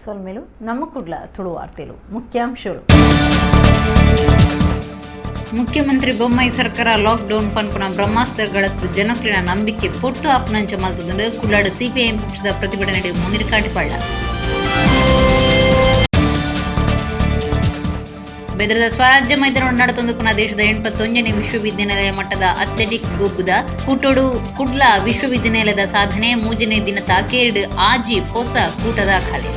ಸೊಲ್ಮೆಲು ನಮ್ಮ ಕುಡ್ಲ ತುಳು ವಾರ್ತೆಲು ಮುಖ್ಯಾಂಶಗಳು. ಮುಖ್ಯಮಂತ್ರಿ ಬೊಮ್ಮಾಯಿ ಸರ್ಕಾರ ಲಾಕ್ಡೌನ್ ಪನ್ಪುನ ಬ್ರಹ್ಮಾಸ್ತ್ರ ಗಳಸಿದ ಜನಪ್ರಿಯ ನಂಬಿಕೆ ಪೊಟ್ಟು ಆಪನಂಚ ಮಲ್ತದಂಡು ಕುಡ್ಲಾಡು ಸಿಪಿಐಎಂ ಪಕ್ಷದ ಪ್ರತಿಭಟನೆ ಮುನಿರ್ ಕಾಟಿಪಳ್ಳ. ಬೆದರದ ಸ್ವರಾಜ್ಯ ಮೈದಾನ ನಡೆತೊಂದು ಪುನಃ ದೇಶದ 81ನೇ ವಿಶ್ವವಿದ್ಯಾನಿಲಯ ಮಟ್ಟದ ಅಥ್ಲೆಟಿಕ್ ಗೊಬ್ಬುದ ಕೂಟೋಡು ಕುಡ್ಲ ವಿಶ್ವವಿದ್ಯಾನಿಲಯದ ಸಾಧನೆ ಮೂಜನೇ ದಿನ ತಾಕೇರಿಡು ಆಜಿ ಪೊಸ ಕೂಟ ದಾಖಲೆ.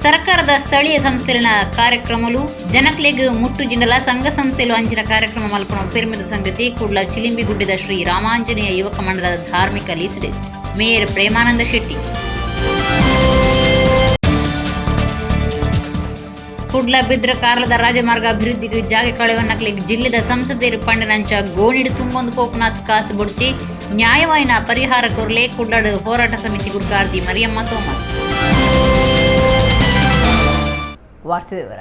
ಸರ್ಕಾರದ ಸ್ಥಳೀಯ ಸಂಸ್ಥೆಗಳ ಕಾರ್ಯಕ್ರಮಲು ಜನಕ್ಲೆಗ್ ಮುಟ್ಟು ಜಿಂಡಲ ಸಂಘ ಸಂಸ್ಥೆಲು ಅಂಚಿನ ಕಾರ್ಯಕ್ರಮ ಮಲ್ಪುನ ಪೆರ್ಮೆದ ಸಂಗತಿ ಕುಡ್ಲ ಚಿಲಿಂಬಿಗುಡ್ಡದ ಶ್ರೀ ರಾಮಾಂಜನೇಯ ಯುವಕ ಮಂಡಲದ ಧಾರ್ಮಿಕ ಲೀಸ್ಡ್ ಮೇಯರ್ ಪ್ರೇಮಾನಂದ ಶೆಟ್ಟಿ. ಕುಡ್ಲ ಬಿದ್ರ ಕಾರ್ಲದ ರಾಜಮಾರ್ಗ ಅಭಿವೃದ್ಧಿಗೆ ಜಾಗೆ ಕಳೆವನ್ನಕ್ಲೆಗ್ ಜಿಲ್ಲೆದ ಸಂಸದೀಯರು ಪಂಡನಂಚ ಗೋಣಿಡು ತುಂಬೊಂದು ಪೋಪನಾಥ್ ಕಾಸು ಬೊಡ್ಚಿ ನ್ಯಾಯವಾಯಿನ ಪರಿಹಾರ ಕೊರ್ಲೆ ಕುಡ್ಲಾಡು ಹೋರಾಟ ಸಮಿತಿ ಗುರುಕಾರ್ದಿ ಮರಿಯಮ್ಮ ಥೋಮಸ್. ವಾರ್ತೆ ವಿವರ.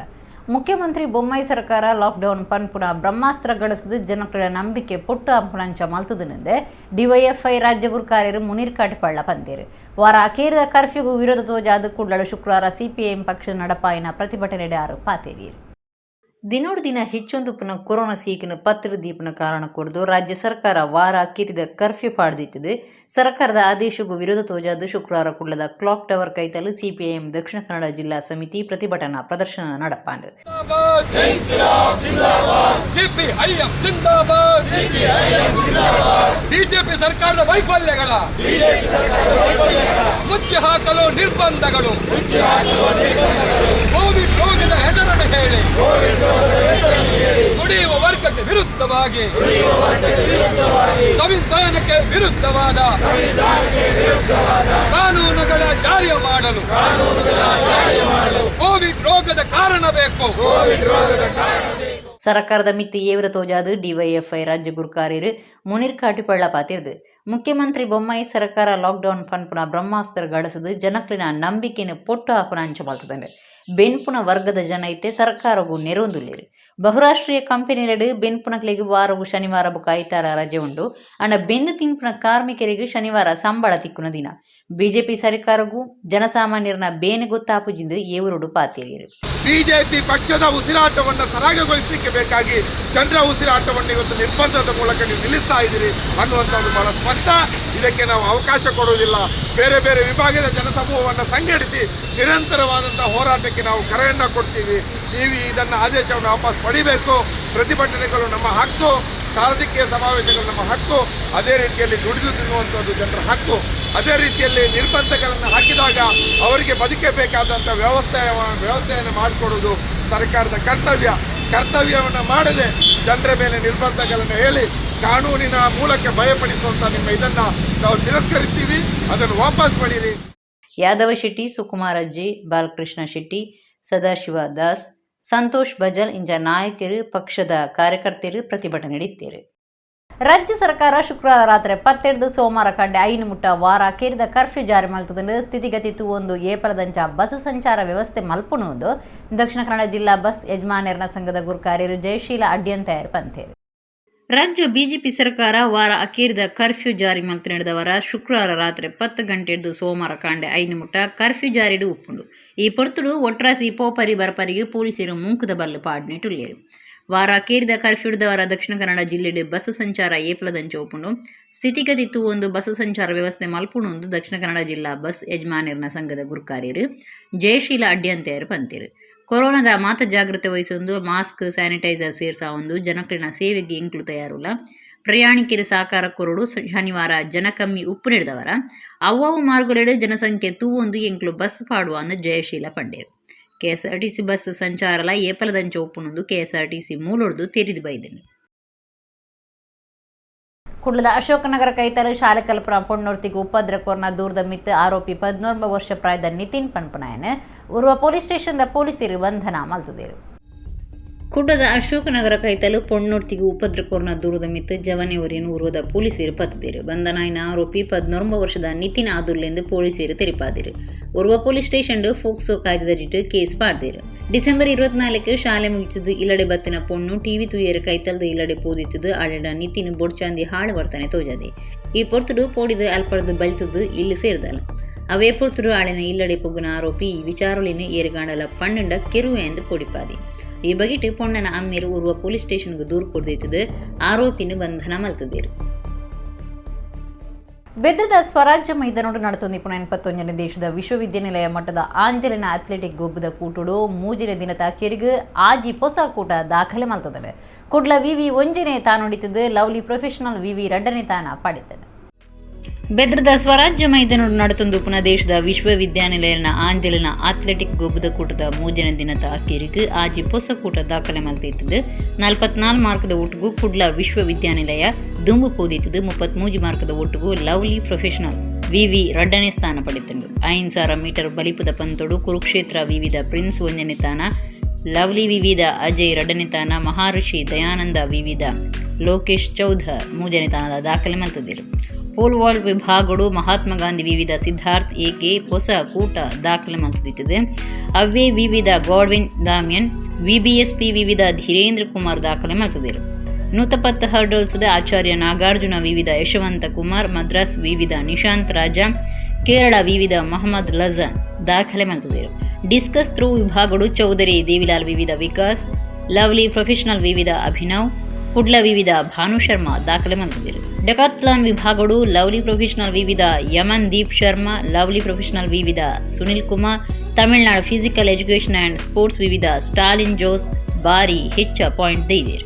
ಮುಖ್ಯಮಂತ್ರಿ ಬೊಮ್ಮಾಯಿ ಸರ್ಕಾರ ಲಾಕ್ಡೌನ್ ಪನ್ಪುನ ಬ್ರಹ್ಮಾಸ್ತ್ರ ಗಳಿಸಿದ ಜನಕ್ಲೆನ ನಂಬಿಕೆ ಪೊಟ್ಟು ಅಂಪುನಂಚ ಮಲ್ತುದನಿಂದೆ ಡಿವೈಎಫ್ಐ ರಾಜ್ಯ ಗುರುಕಾರ್ಯರು ಮುನೀರ್ ಕಾಟಿಪಳ್ಳ ಪಂದೇರು. ವಾರ ಅಕೇರಿದ ಕರ್ಫ್ಯೂಗೂ ವಿರೋಧ ತೋಜಾದ ಕುಡ್ಲಡು ಶುಕ್ರವಾರ ಸಿಪಿಐಎಂ ಪಕ್ಷ ನಡಪಾಯಿನ ಪ್ರತಿಭಟನೆ ಆರು ಪಾತೇರಿಯರು. ದಿನೋಡು ದಿನ ಹೆಚ್ಚೊಂದು ಪುನಃ ಕೊರೋನಾ ಸೀಕಿನ ಪತ್ರ ದೀಪನ ಕಾರಣ ಕೊರದು ರಾಜ್ಯ ಸರ್ಕಾರ ವಾರ ಕಿರಿದ ಕರ್ಫ್ಯೂ ಪಾಡ್ದಿತ್ತದೆ. ಸರ್ಕಾರದ ಆದೇಶಕ್ಕೂ ವಿರೋಧ ತೋಜಾದು ಶುಕ್ರವಾರ ಕುಡ್ಲದ clock tower ಕೈತಲು CPIM Dakshina Kannada ಜಿಲ್ಲಾ ಸಮಿತಿ ಪ್ರತಿಭಟನಾ ಪ್ರದರ್ಶನ ನಡಪಾಂಡು. ಸಿಪಿಐಎಂ ಜಿಂದಾಬಾದ್. ಬಿಜೆಪಿ ಸರ್ಕಾರದ ವೈಫಲ್ಯಗಳ ಮುಚ್ಚಿ ಹಾಕಲು ನಿರ್ಬಂಧಗಳು, ಕೋವಿಡ್ ರೋಗದ ಹೆಸರನ್ನು ಹೇಳಿ ದುಡಿಯುವ ವರ್ಗಕ್ಕೆ ವಿರುದ್ಧವಾಗಿ, ಸಂವಿಧಾನಕ್ಕೆ ವಿರುದ್ಧವಾದ ಕಾನೂನುಗಳ ಜಾರಿ ಮಾಡಲು ಕೋವಿಡ್ ರೋಗದ ಕಾರಣ ಬೇಕು. ಸರ್ಕಾರದ ಮಿತ್ತು ಏವರ ತೋಜಾದು ಡಿವೈಎಫ್ಐ ರಾಜ್ಯ ಗುರುಕಾರ್ಯರು ಮುನಿರ್ ಕಾಟಿಪಳ್ಳ ಪಾತಿರ್ದು. ಮುಖ್ಯಮಂತ್ರಿ ಬೊಮ್ಮಾಯಿ ಸರ್ಕಾರ ಲಾಕ್ಡೌನ್ ಪನ್ಪುನ ಬ್ರಹ್ಮಾಸ್ತ್ರ ಗಳಸದು ಜನಕ್ಲಿನ ನಂಬಿಕೆನು ಪೊಟ್ಟು ಆಪುನ ಅಂಚ ಮಲ್ತದಂಡು. ಬೆನ್ಪುನ ವರ್ಗದ ಜನ ಇತ್ತೆ ಸರ್ಕಾರಗೂ ನೆರವೊಂದುಲ್ಲೆರ್. ಬಹುರಾಷ್ಟ್ರೀಯ ಕಂಪನಿಲೆಡ್ ಬೆನ್ಪುನಕ್ಲೆಗ್ ವಾರಗು ಶನಿವಾರ ಬೊಕ ಐತಾರ ರಜೆ ಉಂಡು. ಅಂಡ ಬೆಂದು ತಿನ್ಪುನ ಕಾರ್ಮಿಕರಿಗೆ ಶನಿವಾರ ಸಂಬಳ ತಿಕ್ಕುನ ದಿನ. ಬಿಜೆಪಿ ಸರ್ಕಾರಗೂ ಜನಸಾಮಾನ್ಯರನ ಬೇನೆ ಗೊತ್ತಾಪುಜಿಂದು ಏವರುಡು ಪಾತೇರಿಯರು. ಬಿಜೆಪಿ ಪಕ್ಷದ ಉಸಿರಾಟವನ್ನು ಸರಾಗಗೊಳಿಸಲಿಕ್ಕೆ ಬೇಕಾಗಿ ಜನರ ಉಸಿರಾಟವನ್ನು ಇವತ್ತು ನಿರ್ಬಂಧದ ಮೂಲಕ ನೀವು ನಿಲ್ಲಿಸ್ತಾ ಇದ್ದೀರಿ ಅನ್ನುವಂಥದ್ದು ಬಹಳ ಸ್ಪಷ್ಟ. ಇದಕ್ಕೆ ನಾವು ಅವಕಾಶ ಕೊಡುವುದಿಲ್ಲ. ಬೇರೆ ಬೇರೆ ವಿಭಾಗದ ಜನಸಮೂಹವನ್ನು ಸಂಘಟಿಸಿ ನಿರಂತರವಾದಂಥ ಹೋರಾಟಕ್ಕೆ ನಾವು ಕರೆಯನ್ನು ಕೊಡ್ತೀವಿ. ನೀವು ಇದನ್ನು ಆದೇಶವನ್ನು ವಾಪಸ್ ಪಡಿಬೇಕು. ಪ್ರತಿಭಟನೆಗಳು ನಮ್ಮ ಹಕ್ಕು, ರಾಜಕೀಯ ಸಮಾವೇಶಗಳು ನಮ್ಮ ಹಕ್ಕು, ಅದೇ ರೀತಿಯಲ್ಲಿ ದುಡಿದು ತಿನ್ನುವಂಥದ್ದು ಜನರ ಹಕ್ಕು. ಅದೇ ರೀತಿಯಲ್ಲಿ ನಿರ್ಬಂಧಗಳನ್ನು ಹಾಕಿದಾಗ ಅವರಿಗೆ ಬದುಕಬೇಕಾದಂಥ ವ್ಯವಸ್ಥೆಯನ್ನು ಮಾಡಿಕೊಡೋದು ಸರ್ಕಾರದ ಕರ್ತವ್ಯ. ಕರ್ತವ್ಯವನ್ನು ಮಾಡದೆ ಜನರ ಮೇಲೆ ನಿರ್ಬಂಧಗಳನ್ನು ಹೇಳಿ ಕಾನೂನಿನ ಮೂಲಕ ಭಯಪಡಿಸುವಂಥ ನಿಮ್ಮ ಇದನ್ನು ನಾವು ತಿರಸ್ಕರಿಸ್ತೀವಿ. ಅದನ್ನು ವಾಪಸ್ ಪಡೀರಿ. ಯಾದವ ಶೆಟ್ಟಿ, ಸುಕುಮಾರ ಜಿ, ಬಾಲಕೃಷ್ಣ ಶೆಟ್ಟಿ, ಸದಾಶಿವ ದಾಸ್, ಸಂತೋಷ್ ಬಜಲ್ ಇಂಜ ನಾಯಕರು ಪಕ್ಷದ ಕಾರ್ಯಕರ್ತರು ಪ್ರತಿಭಟನೆ ನಡೆಯುತ್ತಾರೆ. ರಾಜ್ಯ ಸರ್ಕಾರ ಶುಕ್ರವಾರ ರಾತ್ರಿ 10 ಸೋಮವಾರ ಕಂಡೆ 5 ಮುಟ್ಟ ವಾರ ಕೇರಿದ ಕರ್ಫ್ಯೂ ಜಾರಿ ಮಲ್ತದಂಡು ಸ್ಥಿತಿಗತಿ ಒಂದು ಏಪಲದಂಚ ಬಸ್ ಸಂಚಾರ ವ್ಯವಸ್ಥೆ ಮಲ್ಪುಣುವುದು ದಕ್ಷಿಣ ಕನ್ನಡ ಜಿಲ್ಲಾ ಬಸ್ ಯಜಮಾನರ್ನ ಸಂಘದ ಗುರುಕಾರ್ಯರು ಜಯಶೀಲ ಅಡ್ಯಂತಾಯರ್ ಪಂತೇರು. ರಾಜ್ಯ ಬಿಜೆಪಿ ಸರ್ಕಾರ ವಾರ ಅಕೇರಿದ ಕರ್ಫ್ಯೂ ಜಾರಿ ಮಲ್ತು ನಡೆದವರ ಶುಕ್ರವಾರ ರಾತ್ರಿ 10 ಗಂಟೆಡ್ದು ಸೋಮವಾರ ಕಾಂಡೆ 5 ಮುಟ್ಟ ಕರ್ಫ್ಯೂ ಜಾರಿಡು ಉಪ್ಪುಂಡು. ಈ ಪೊರ್ತುಡು ಒಟ್ರಾಸಿ ಪೋಪರಿ ಬರಪರಿಗೆ ಪೊಲೀಸರು ಮುಂಕುದ ಬಲ್ಲು ಪಾಡ್ನೆಟುಲ್ಲೇರು. ವಾರ ಅಕೇರಿದ ಕರ್ಫ್ಯೂಡ್ದವರ ದಕ್ಷಿಣ ಕನ್ನಡ ಜಿಲ್ಲೆಡ್ ಬಸ್ ಸಂಚಾರ ಏಪಲದಂಚ ಉಪ್ಪುಂಡು. ಸ್ಥಿತಿಗತಿ ಒಂದು ಬಸ್ ಸಂಚಾರ ವ್ಯವಸ್ಥೆ ಮಲ್ಪುಣು ದಕ್ಷಿಣ ಕನ್ನಡ ಜಿಲ್ಲಾ ಬಸ್ ಯಜಮಾನರ್ನ ಸಂಘದ ಗುರುಕಾರ್ಯರು ಜಯಶೀಲ ಅಡ್ಯಂತೆಯರು ಪಂತೇರು. ಕೊರೋನಾದ ಮಾತ ಜಾಗೃತೆ ವಹಿಸೊಂದು ಮಾಸ್ಕ್ ಸ್ಯಾನಿಟೈಸರ್ ಸೇರ್ಸಾವೊಂದು ಜನಕ್ಲೆನ ಸೇವೆಗೆ ಎಂಕ್ಲು ತಯಾರುಲ್ಲ. ಪ್ರಯಾಣಿಕರು ಸಾಕಾರ ಕೊರಡು. ಶನಿವಾರ ಜನ ಕಮ್ಮಿ ಉಪ್ಪು ನಡೆದವರ ಅವ್ವವು ಮಾರ್ಗಲೆಡು ಜನಸಂಖ್ಯೆ ತೂವೊಂದು ಎಂಕ್ಲು ಬಸ್ ಪಾಡುವ ಅಂದು ಜಯಶೀಲ ಪಂಡೇರು. ಕೆಎಸ್ಆರ್ಟಿಸಿ ಬಸ್ ಸಂಚಾರಲ ಏಪಲದಂಚ ಉಪ್ಪುನೊಂದು ಕೆಎಸ್ಆರ್ಟಿಸಿ ಮೂಲೊಡ್ದು ತೆರಿದು ಬೈದನು. ಕುಡ್ಲದ ಅಶೋಕನಗರ ಕೈತಲು ಶಾಲೆ ಕಲ್ಪನ ಪೊಣ್ಣೊರ್ತಿಗೆ ಉಪದ್ರ ಕೋರ್ನ ದೂರದ ಮಿತ್ತು ಆರೋಪಿ 19 ವರ್ಷ ಪ್ರಾಯದ ನಿತಿನ್ ಪನ್ಪನಾಯನ್ ಉರ್ವ ಪೊಲೀಸ್ ಸ್ಟೇಷನ್ದ ಪೊಲೀಸರು ಬಂಧನ ಮಲ್ತದೇರು. ಕುಡ್ಲದ ಅಶೋಕನಗರ ಕೈತಲು ಪೊಣ್ಣೊರ್ತಿಗೆ ಉಪದ್ರ ಕೋರ್ನ ದೂರದ ಮಿತ್ತು ಜವನೆವರಿನ ಉರ್ವದ ಪೊಲೀಸರು ಪತ್ತದೇರು. ಬಂಧನಾಯಿನ ಆರೋಪಿ 19 ವರ್ಷದ ನಿತಿನ್ ಆದುಲ್ಲೆಂದು ಪೊಲೀಸರು ತೆರಿಪಾದಿರು. ಉರ್ವ ಪೊಲೀಸ್ ಸ್ಟೇಷನ್ ಫೋಕ್ಸೋ ಕಾಯ್ದೆದಡಿಟ್ಟು ಕೇಸ್ ಪಾಡ್ದೇರು. ಡಿಸೆಂಬರ್ 24 ಶಾಲೆ ಮುಗಿತದು ಇಲ್ಲಡೆ ಬತ್ತಿನ ಪೊಣ್ಣು ಟಿವಿ ತುಯ್ಯರು ಕೈತಲ್ದು ಇಲ್ಲಡೆ ಪೋದಿತ್ತದು ಆಡೆಡ ನಿತಿನ್ ಬೊಡ್ಚಾಂದಿ ಹಾಳು ವರ್ತನೆ ತೋಜಾದೆ. ಈ ಪೊರ್ತುಡು ಪೋಡಿದು ಅಲ್ಪಡ್ದು ಬಲ್ತುದು ಇಲ್ಲಿ ಸೇರ್ದಲ್ಲ. ಅವೇ ಪೊರ್ತುಡು ಆಳಿನ ಇಲ್ಲಡೆ ಪೊಗ್ಗುನ ಆರೋಪಿ ಈ ವಿಚಾರಲಿನ ಏರುಗಾಂಡಲ ಪಣ್ಣಂಡ ಕೆರುವೆ ಎಂದು ಪೋಡಿಪಾದಿ. ಈ ಬಗೆಟ್ ಪೊಣ್ಣನ ಅಮ್ಮೇರು ಊರ್ವ ಪೊಲೀಸ್ ಸ್ಟೇಷನ್ಗೆ ದೂರು ಕೊಡ್ದಿತ್ತದು ಆರೋಪಿನ ಬಂಧನ ಮಲ್ತದೇರು. ಬೆದ್ದದ ಸ್ವರಾಜ್ಯ ಮೈದಾನೋಡು ನಡೆತೊಂದು ಪುನಃ 81ನೇ ದೇಶದ ವಿಶ್ವವಿದ್ಯಾನಿಲಯ ಮಟ್ಟದ ಆಂಜಲಿನ ಅಥ್ಲೆಟಿಕ್ ಗೊಬ್ಬದ ಕೂಟುಡು ಮೂಜಿನ ದಿನದ ಕಿರಿಗು ಆಜಿ ಪೊಸ ಕೂಟ ದಾಖಲೆ ಮಲ್ತದಳು. ಕುಡ್ಲ ವಿವಿ ಒಂಜನೇ ತಾನುಡಿತದ್ದು ಲವ್ಲಿ ಪ್ರೊಫೆಷನಲ್ ವಿವಿ 2ನೇ ತಾನ ಪಡೆತದೆ. ಬೆದ್ರದ ಸ್ವರಾಜ್ಯ ಮೈದಾನೋಡು ನಡೆತೊಂದು ಪುನಃ ದೇಶದ ವಿಶ್ವವಿದ್ಯಾನಿಲಯನ ಆಂಜಲಿನ ಅಥ್ಲೆಟಿಕ್ ಗೊಬ್ಬದ ಕೂಟದ ಮೂಜನ ದಿನದ ಅಕೇರಿಗು ಆಜಿ ಪೊಸ ಕೂಟ ದಾಖಲೆ ಮಲ್ತಿತ್ತದು. 44 ಮಾರ್ಕದ ಒಟ್ಟುಗು ಕುಡ್ಲ ವಿಶ್ವವಿದ್ಯಾನಿಲಯ ದುಂಬು ಪೋದಿತ್ತದು. 33 ಮಾರ್ಕದ ಒಟ್ಟುಗು ಲವ್ಲಿ ಪ್ರೊಫೆಷನಲ್ ವಿವಿ 2ನೇ ಸ್ಥಾನ ಪಡೆತಂಡು. 5000 ಮೀಟರ್ ಬಲಿಪುದ ಪಂತೊಡು ಕುರುಕ್ಷೇತ್ರ ವಿವಿಧ ಪ್ರಿನ್ಸ್ 1ನೇ ತಾನ, ಲವ್ಲಿ ವಿವಿಧ ಅಜಯ್ 2ನೇ ತಾನ, ಮಹರ್ಷಿ ದಯಾನಂದ ವಿವಿಧ ಲೋಕೇಶ್ ಚೌಧರ್ 3ನೇ ತಾನದ ದಾಖಲೆ ಮಲ್ತದಿರು. ಪೋಲ್ ವಾಲ್ಟ್ ವಿಭಾಗಡು ಮಹಾತ್ಮ ಗಾಂಧಿ ವಿವಿಧ ಸಿದ್ಧಾರ್ಥ್ ಎಕೆ ಹೊಸ ಕೂಟ ದಾಖಲೆ ಮಲ್ತದಿತ್ತದೆ. ಅವೇ ವಿವಿಧ ಗಾಡ್ವಿನ್ ದಾಮಿಯನ್, ವಿಬಿಎಸ್ಪಿ ವಿವಿಧ ಧೀರೇಂದ್ರ ಕುಮಾರ್ ದಾಖಲೆ ಮಲ್ತದಿರು. 110 ಹರ್ಡಲ್ಸ್ ಆಚಾರ್ಯ ನಾಗಾರ್ಜುನ ವಿವಿಧ ಯಶವಂತ ಕುಮಾರ್, ಮದ್ರಾಸ್ ವಿವಿಧ ನಿಶಾಂತ್ ರಾಜ, ಕೇರಳ ವಿವಿಧ ಮೊಹಮ್ಮದ್ ಲಜನ್ ದಾಖಲೆ ಮಲ್ತದಿರು. ಡಿಸ್ಕಸ್ ಥ್ರೋ ವಿಭಾಗಡು ಚೌಧರಿ ದೇವಿಲಾಲ್ ವಿವಿಧ ವಿಕಾಸ್, ಲವ್ಲಿ ಪ್ರೊಫೆಷನಲ್ ವಿವಿಧ ಅಭಿನವ್, ಕುಡ್ಲ ವಿವಿಧ ಭಾನು ಶರ್ಮಾ ದಾಖಲೆ ಮಲ್ತದಿರು. ಡೆಕಾತ್ಲಾನ್ ವಿಭಾಗಡು ಲವ್ಲಿ ಪ್ರೊಫೆಷನಲ್ ವಿವಿಧ Yaman Deep Sharma, lovely professional ವಿವಿಧ Sunil Kumar, Tamil Nadu physical education and sports ವಿವಿಧ ಸ್ಟಾಲಿನ್ ಜೋಸ್ ಬಾರಿ ಹೆಚ್ಚ ಪಾಯಿಂಟ್ ಇದೆ.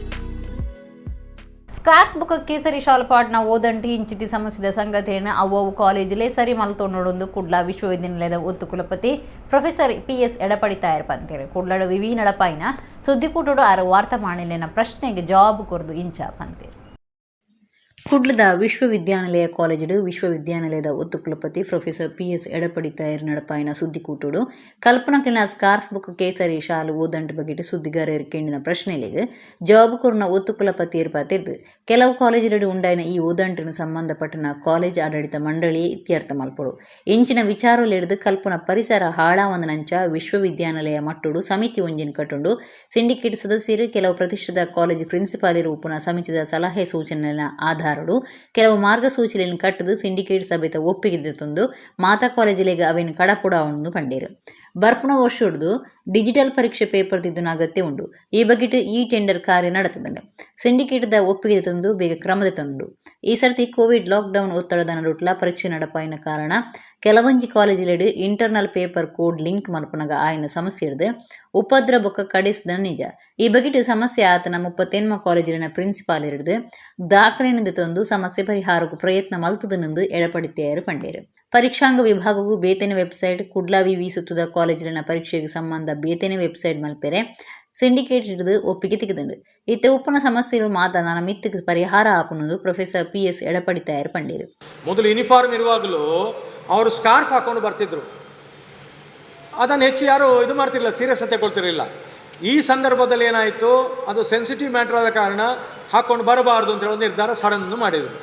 ಸ್ಕಾರ್ಫ್ ಬುಕ್ ಕೇಸರಿ ಶಾಲ್ ಪಾಟ್ನ ಓದಂಟಿ ಇಂಚಿತಿ ಸಮಸ್ಯೆದ ಸಂಗತಿಯನ್ನು ಅವ್ವವು ಕಾಲೇಜಿலே ಸರಿ ಮಲ್ತೊಂಡೊಂದು ಕುಡ್ಲ ವಿಶ್ವವಿದ್ಯಾನಿಲಯದ ಒತ್ತು ಕುಲಪತಿ ಪ್ರೊಫೆಸರ್ ಪಿಎಸ್ ಎಡಪಡಿತಾಯರ್ ಪಂತೇರು. ಕುಡ್ಲಡು ವಿವಿ ನಡಪಾಯಿನ ಸುದ್ದಿಕೂಟೋಡು ಆರು ವಾರ್ತಾ ಪ್ರಶ್ನೆಗೆ ಜವಾಬು ಕೊರದು ಇಂಚ ಪಂತೇರು. ಕುಡ್ಲದ ವಿಶ್ವವಿದ್ಯಾನಿಲಯ ಕಾಲೇಜಿಡು ವಿಶ್ವವಿದ್ಯಾನಿಲಯದ ಒತ್ತು ಕುಲಪತಿ ಪ್ರೊಫೆಸರ್ ಪಿಎಸ್ ಎಡಪಡಿತಾಯರ್ ನಡಪಾಯಿನ ಸುದ್ದಿಕೂಟೋಡು ಕಲ್ಪನಕಿನ ಸ್ಕಾರ್ಫ್ ಬುಕ್ ಕೇಸರಿ ಶಾಲು ಓದಂಟು ಬಗೆಟ್ ಸುದ್ದಿಗಾರರು ಕೇಂಡಿನ ಪ್ರಶ್ನೆಲೆಗ್ ಜವಾಬು ಕೊರ್ನ ಒತ್ತು ಕುಲಪತಿ ಪಾತಿರ್ದು ಕೆಲವು ಕಾಲೇಜಿಡು ಉಂಡಾಯಿನ ಈ ಓದಂಟಿನ ಸಂಬಂಧಪಟ್ಟನ ಕಾಲೇಜ್ ಆಡಳಿತ ಮಂಡಳಿ ಇತ್ಯರ್ಥ ಮಲ್ಪೊಡು. ಇಂಚಿನ ವಿಚಾರಲಿಡ್ದು ಕಲ್ಪನ ಪರಿಸರ ಹಾಳಾವಂದನಂಚ ವಿಶ್ವವಿದ್ಯಾನಿಲಯ ಮಟ್ಟೋಡು ಸಮಿತಿ ಒಂಜಿನ ಕಟ್ಟುಂಡು ಸಿಂಡಿಕೇಟ್ ಸದಸ್ಯರು ಕೆಲವು ಪ್ರತಿಷ್ಠಿತ ಕಾಲೇಜ್ ಪ್ರಿನ್ಸಿಪಾಲರು ಉಪನ ಸಮಿತಿದ ಸಲಹೆ ಸೂಚನೆಯ ಆಧಾರ ಕೆಲವು ಮಾರ್ಗಸೂಚಿಗಳನ್ನು ಕಟ್ಟದು ಸಿಂಡಿಕೇಟ್ ಸಭೆತ ಒಪ್ಪಿಗೆ ತಂದು ಮಾತಾ ಕಾಲೇಜಿಲೆಗ್ ಅವೇನು ಕಡಪುಡ ಪಂಡೇರು. ಬರ್ಪುಣ ವರ್ಷಡ್ದು ಡಿಜಿಟಲ್ ಪರೀಕ್ಷೆ ಪೇಪರ್ ತಿದ್ದುನ ಅಗತ್ಯ ಉಂಡು. ಈ ಬಗೆಟ್ ಈ ಟೆಂಡರ್ ಕಾರ್ಯ ನಡೆತದಂಡು ಸಿಂಡಿಕೇಟ್ದ ಒಪ್ಪಿಗೆ ತಂದು ಬೇಗ ಕ್ರಮದ ತಂಡು. ಈ ಸರ್ತಿ ಕೋವಿಡ್ ಲಾಕ್ಡೌನ್ ಒತ್ತಡದ ನಡುಟ್ಲ ಪರೀಕ್ಷೆ ನಡಪಾಯಿನ ಕಾರಣ ಕೆಲವೊಂಜಿ ಕಾಲೇಜಿಲೆಡ್ internal paper code link ಮಲ್ಪನಗ ಆಯ್ನ ಸಮಸ್ಯೆ ಇಡ್ದು ಉಪದ್ರ ಬೊಕ್ಕ ಕಡಿಸಿದ ನಿಜ. ಈ ಬಗೆಟ್ ಸಮಸ್ಯೆ ಆತನ 38 ಕಾಲೇಜಿನ ಪ್ರಿನ್ಸಿಪಾಲ್ ಹಿಡಿದು ದಾಖಲೆನಿಂದ ತಂದು ಸಮಸ್ಯೆ ಪರಿಹಾರಕ್ಕೂ ಪ್ರಯತ್ನ ಮಲ್ತದನೆಂದು ಎಡಪಡಿತೆಯರು ಪಂಡೇರು. ಪರೀಕ್ಷಾಂಗ ವಿಭಾಗವು ಬೇತನೆ ವೆಬ್ಸೈಟ್ ಕುಡ್ಲಾ ವಿವಿ ಸುತ್ತದ ಕಾಲೇಜಿನ ಪರೀಕ್ಷೆಗೆ ಸಂಬಂಧ ಬೇತನೆ ವೆಬ್ಸೈಟ್ ಮಲ್ಪೆರೆ ಸಿಂಡಿಕೇಟ್ ಹಿಡಿದು ಒಪ್ಪಿಗೆ ತೆಗೆದಂಡು. ಇತ್ತೆ ಉಪ್ಪನ ಸಮಸ್ಯೆಗಳು ಮಾತ ನನ್ನ ಮಿತ್ತಿಗೆ ಪರಿಹಾರ ಆಪುನದು ಪ್ರೊಫೆಸರ್ ಪಿಎಸ್ ಎಡಪಡಿತಾಯರು ಪಂಡೇರು. ಮೊದಲು ಯೂನಿಫಾರ್ಮ್ ಇರುವಾಗಲೂ ಅವರು ಸ್ಕಾರ್ಫ್ ಹಾಕ್ಕೊಂಡು ಬರ್ತಿದ್ರು. ಅದನ್ನು ಹೆಚ್ಚು ಯಾರೂ ಇದು ಮಾಡ್ತಿರಲಿಲ್ಲ, ಸೀರಿಯಸ್ ತಗೊಳ್ತಿರಲಿಲ್ಲ. ಈ ಸಂದರ್ಭದಲ್ಲಿ ಏನಾಯಿತು, ಅದು ಸೆನ್ಸಿಟಿವ್ ಮ್ಯಾಟ್ರ್ ಆದ ಕಾರಣ ಹಾಕ್ಕೊಂಡು ಬರಬಾರ್ದು ಅಂತ ಹೇಳೋ ನಿರ್ಧಾರ ಸಡನ್ ಮಾಡಿದರು.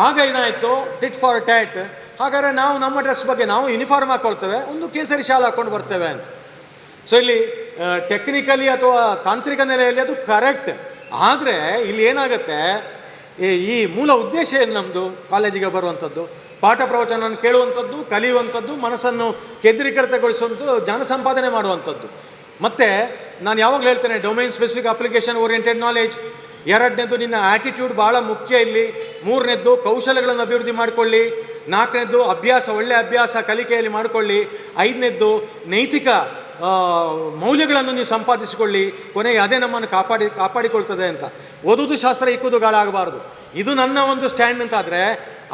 ಆಗ ಏನಾಯಿತು, tit for that. ಹಾಗಾದರೆ ನಾವು ನಮ್ಮ ಡ್ರೆಸ್ ಬಗ್ಗೆ ನಾವು ಯೂನಿಫಾರ್ಮ್ ಹಾಕ್ಕೊಳ್ತೇವೆ, ಒಂದು ಕೇಸರಿ ಶಾಲು ಹಾಕ್ಕೊಂಡು ಬರ್ತೇವೆ ಅಂತ. ಸೊ ಇಲ್ಲಿ ಟೆಕ್ನಿಕಲಿ ಅಥವಾ ತಾಂತ್ರಿಕ ನೆಲೆಯಲ್ಲಿ ಅದು ಕರೆಕ್ಟ್. ಆದರೆ ಇಲ್ಲಿ ಏನಾಗುತ್ತೆ, ಈ ಮೂಲ ಉದ್ದೇಶ ಏನು ನಮ್ಮದು ಕಾಲೇಜಿಗೆ ಬರುವಂಥದ್ದು, ಪಾಠ ಪ್ರವಚನ ಕೇಳುವಂಥದ್ದು, ಕಲಿಯುವಂಥದ್ದು, ಮನಸ್ಸನ್ನು ಕೇಂದ್ರೀಕೃತಗೊಳಿಸುವಂಥದ್ದು, ಜ್ಞಾನ ಸಂಪಾದನೆ ಮಾಡುವಂಥದ್ದು. ಮತ್ತು ನಾನು ಯಾವಾಗಲೂ ಹೇಳ್ತೇನೆ, domain specific application oriented knowledge. ಎರಡನೇದು ನಿನ್ನ ಆ್ಯಟಿಟ್ಯೂಡ್ ಭಾಳ ಮುಖ್ಯ ಇಲ್ಲಿ. ಮೂರನೇದ್ದು ಕೌಶಲ್ಯಗಳನ್ನು ಅಭಿವೃದ್ಧಿ ಮಾಡಿಕೊಳ್ಳಿ. ನಾಲ್ಕನೇದ್ದು ಅಭ್ಯಾಸ, ಒಳ್ಳೆಯ ಅಭ್ಯಾಸ ಕಲಿಕೆಯಲ್ಲಿ ಮಾಡಿಕೊಳ್ಳಿ. ಐದನೇದ್ದು ನೈತಿಕ ಮೌಲ್ಯಗಳನ್ನು ನೀವು ಸಂಪಾದಿಸಿಕೊಳ್ಳಿ. ಕೊನೆಗೆ ಅದೇ ನಮ್ಮನ್ನು ಕಾಪಾಡಿಕೊಳ್ತದೆ ಅಂತ. ಓದುವುದು ಶಾಸ್ತ್ರ, ಇಕ್ಕುವುದು ಗಾಳಾಗಬಾರ್ದು, ಇದು ನನ್ನ ಒಂದು ಸ್ಟ್ಯಾಂಡ್ ಅಂತಾದರೆ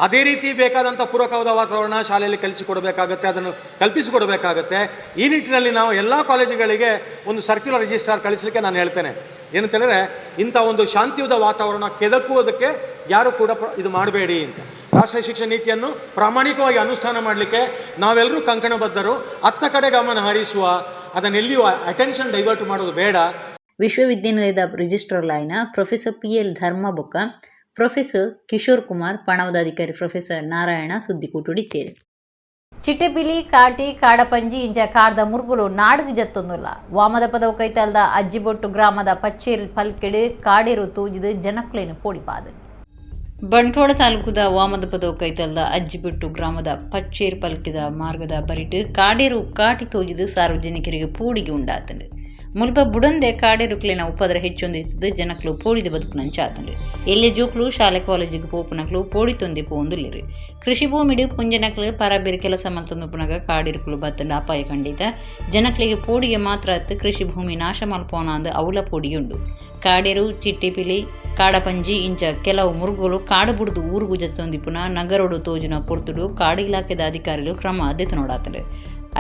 ಅದೇ ರೀತಿ ಬೇಕಾದಂಥ ಪೂರಕವಾದ ವಾತಾವರಣ ಶಾಲೆಯಲ್ಲಿ ಕಲಿಸಿಕೊಡಬೇಕಾಗತ್ತೆ, ಅದನ್ನು ಕಲ್ಪಿಸಿಕೊಡಬೇಕಾಗತ್ತೆ. ಈ ನಿಟ್ಟಿನಲ್ಲಿ ನಾವು ಎಲ್ಲ ಕಾಲೇಜುಗಳಿಗೆ ಒಂದು ಸರ್ಕ್ಯುಲರ್ ರಿಜಿಸ್ಟ್ರಾರ್ ಕಳಿಸಲಿಕ್ಕೆ ನಾನು ಹೇಳ್ತೇನೆ. ಏನಂತೇಳಿದ್ರೆ, ಇಂಥ ಒಂದು ಶಾಂತಿಯುತ ವಾತಾವರಣ ಕೆದಕುವುದಕ್ಕೆ ಯಾರೂ ಕೂಡ ಇದು ಮಾಡಬೇಡಿ ಅಂತ. ರಾಷ್ಟ್ರೀಯ ಶಿಕ್ಷಣ ನೀತಿಯನ್ನು ಪ್ರಾಮಾಣಿಕವಾಗಿ ಅನುಷ್ಠಾನ ಮಾಡಲಿಕ್ಕೆ ನಾವೆಲ್ಲರೂ ಕಂಕಣಬದ್ಧರು. ಅತ್ತ ಕಡೆ ಗಮನ ಹರಿಸುವ, ಅದನ್ನೆಲ್ಲಿಯೂ ಅಟೆನ್ಷನ್ ಡೈವರ್ಟ್ ಮಾಡೋದು ಬೇಡ. ವಿಶ್ವವಿದ್ಯಾನಿಲಯದ ರಿಜಿಸ್ಟ್ರಾರ್ ಲಾಯ್ನ ಪ್ರೊಫೆಸರ್ ಪಿಎಲ್ ಧರ್ಮ ಬೊಕ್ಕ ಪ್ರೊಫೆಸರ್ ಕಿಶೋರ್ ಕುಮಾರ್, ಪಣವದಾಧಿಕಾರಿ ಪ್ರೊಫೆಸರ್ ನಾರಾಯಣ ಸುದ್ದಿಕೂಟುಡಿತ್ತೇರು. ಚಿಟ್ಟೆಪಿಲಿ, ಕಾಟಿ, ಕಾಡಪಂಜಿ ಇಂಚ ಕಾಡ್ದ ಮುರ್ಗುಲು ನಾಡುಗು ಜತ್ತೊಂದುಲ್ಲ. ವಾಮದ ಪದವು ಕೈತಲ್ದ ಅಜ್ಜಿಬೊಟ್ಟು ಗ್ರಾಮದ ಪಚ್ಚೇರು ಪಲ್ಕೆಡು ಕಾಡೇರು ತೂಜಿದು ಜನಕ್ಲೇನು ಪೋಡಿಪಾದು. Bantwal ತಾಲೂಕುದ ವಾಮದಪದವು ಕೈತಲ್ದ ಅಜ್ಜಿಬೆಟ್ಟು ಗ್ರಾಮದ ಪಚ್ಚೇರ್ ಪಲ್ಕಿದ ಮಾರ್ಗದ ಬರಿಟ್ ಕಾಡೇರು ಕಾಟಿ ತೋಜಿದು ಸಾರ್ವಜನಿಕರಿಗೆ ಪೋಡಿಗೆ ಉಂಡಾತಂಡು. ಮುಲ್ಪ ಬುಡಂದೆ ಕಾಡೇರುಕ್ಲಿನ ಉಪದ್ರ ಹೆಚ್ಚೊಂದಿತ್ತದು ಜನಕ್ಲು ಪೋಡಿದ ಬದುಕುನಂಚಾತಂಡು. ಎಲ್ಲೆ ಜೋಕ್ಲು ಶಾಲೆ ಕಾಲೇಜಿಗೆ ಪೋಪುನಕ್ಲು ಪೋಡಿ ತೊಂದಿ ಪೋಂದುಲ್ಲೆರು. ಕೃಷಿ ಭೂಮಿಡು ಪುಂಜನಕ್ಲು ಪರಬೇರು ಕೆಲಸ ಮಲ್ತೊಂದು ಕಾಡಿರುಕುಲು ಬತ್ತಂಡು ಅಪಾಯ ಖಂಡಿತ ಜನಕ್ಲಿಗೆ ಪೋಡಿಗೆ ಮಾತ್ರ ಅತ್ತು ಕೃಷಿ ಭೂಮಿ ನಾಶ ಮಲ್ಪೋನ ಅಂದು ಅವಲ ಪೋಡಿಯುಂಡು. ಕಾಡೇರು ಚಿಟ್ಟಿಪಿಲಿ ಕಾಡಪಂಜಿ ಇಂಚ ಕೆಲವು ಮುರುಗೋಲು ಕಾಡು ಬುಡ್ದು ಊರುಗು ಜತ್ತೊಂದಿಪ್ಪುನ ನಗರೋಡು ತೋಜುನ ಪೊರ್ತುಡು ಕಾಡು ಇಲಾಖೆದ ಅಧಿಕಾರಿಲು ಕ್ರಮ ದೆತೊನೊಡಾತಂಡು.